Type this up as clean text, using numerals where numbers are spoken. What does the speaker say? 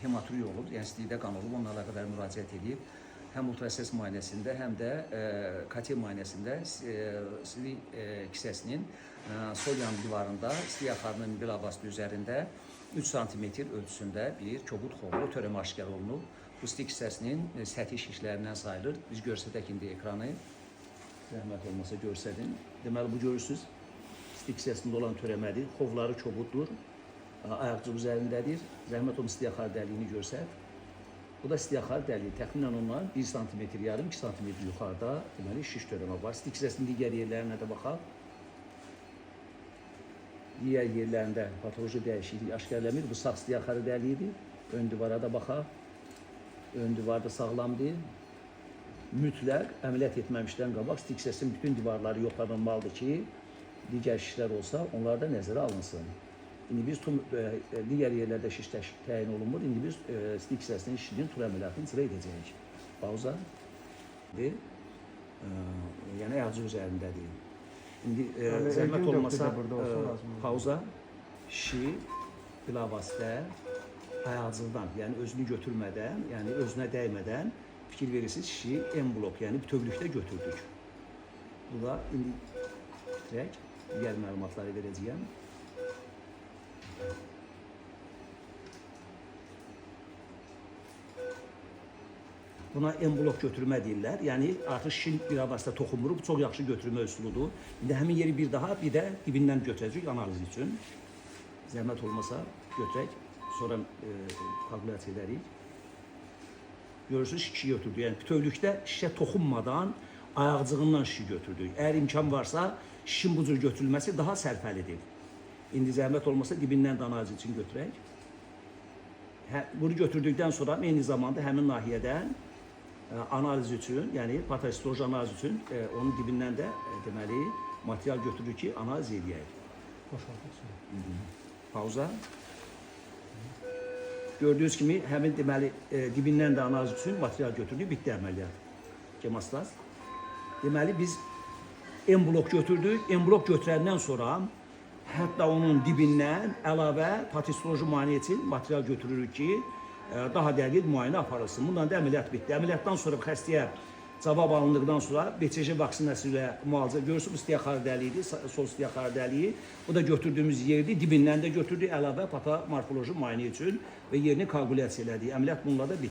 Hematuriya olub, yəni silikdə qan olub, onunla əlaqədar müraciət edib. Həm ultrasəs müayinəsində, həm də KT müayinəsində silik kisəsinin sol yan divarında, silik axarının bilavasitə üzərində 3 sm ölçüsündə bir kobud xovlu törəmə aşkar olunub. Bu silik kisəsinin səthi şişlərindən sayılır. Biz göstərək indi ekranı. Zəhmət olmasa göstərin. Deməli bu görürsüz silik kisəsində olan törəmədir. Xovları kobuddur. Ayaqcıq üzərindədir. Zəhmət olmasa silik axar dəliyini göstər. Bu da silik axar dəliyi. Təxminən ondan 1 sm yarım, 2 sm yuxarıda deməli şiş törəmə var. Silik kisəsinin digər yerlərinə də baxaq. Digər yerlərində patoloji dəyişiklik aşkarlanmır. Bu sağ silik axarı dəliyidir. Ön divara da baxaq. Ön divar da sağlamdır. Mütləq əməliyyat etməmişdən qabaq silik kisəsinin bütün divarları yoxlanılmalıdır ki, digər şişlər olsa onlar da nəzərə alınsın. İndi biz digər yerlərdə şiş təyin olunmur. İndi biz silik kisəsinin şişinin tur əməliyyatını icra edəcəyik. Pauza. Yəni ayaqcıq üzərindədir. İndi Yəni, zəhmət Elgin olmasa doktor da burada olsa lazım olur. pauza. Şişi bilavasitə ayaqcıqdan, yəni özünü götürmədən, yəni özünə dəymədən fikir verirsiniz, şişi en blok, yəni bütövlükdə götürdük. Bu da indi bitirək. Digər məlumatları verəcəyəm. Buna en blok götürmə deyirlər. Yəni artıq şişin bilavasitə toxunmuruq. Bu çox yaxşı götürmə üsuludur. İndi həmin yeri bir daha, bir də dibindən götürəcəyik analiz üçün. Zəhmət olmasa götürək. Sonra koagulyasiya edərik. Görürsünüz şişi götürdük. Yəni bütövlükdə şişə toxunmadan ayaqcığından şişi götürdük. Əgər imkan varsa şişin bu cür götürülməsi daha sərfəlidir. İndi zəhmət olmasa dibindən də analiz üçün götürək. Hə, bunu götürdükdən sonra eyni zamanda həmin nahiyədən analiz üçün, yəni patositoloji analiz üçün onun dibindən də deməli material götürürük ki, analiz eləyək. Boşaldıq suyu. Pauza. Gördüyünüz kimi həmin deməli dibindən də analiz üçün material götürdük, bitdi əməliyyat. Gemostaz. Deməli biz en blok götürdük. En blok götürəndən sonra hətta onun dibindən əlavə patositoloji müayinə üçün material götürürük ki, daha dəqiq müayinə aparılsın. Bundan da əməliyyat bitdi. Əməliyyatdan sonra xəstəyə cavab alındıqdan sonra BCG vaksinası ilə müalicə görürsünüz, bu silik axarı dəliyidir, sol silik axarı dəliyi. Bu da götürdüyümüz yerdir. Dibindən də götürdük əlavə patomorfoloji müayinə üçün və yerini koagulyasiya elədik. Əməliyyat bununla da bitdi.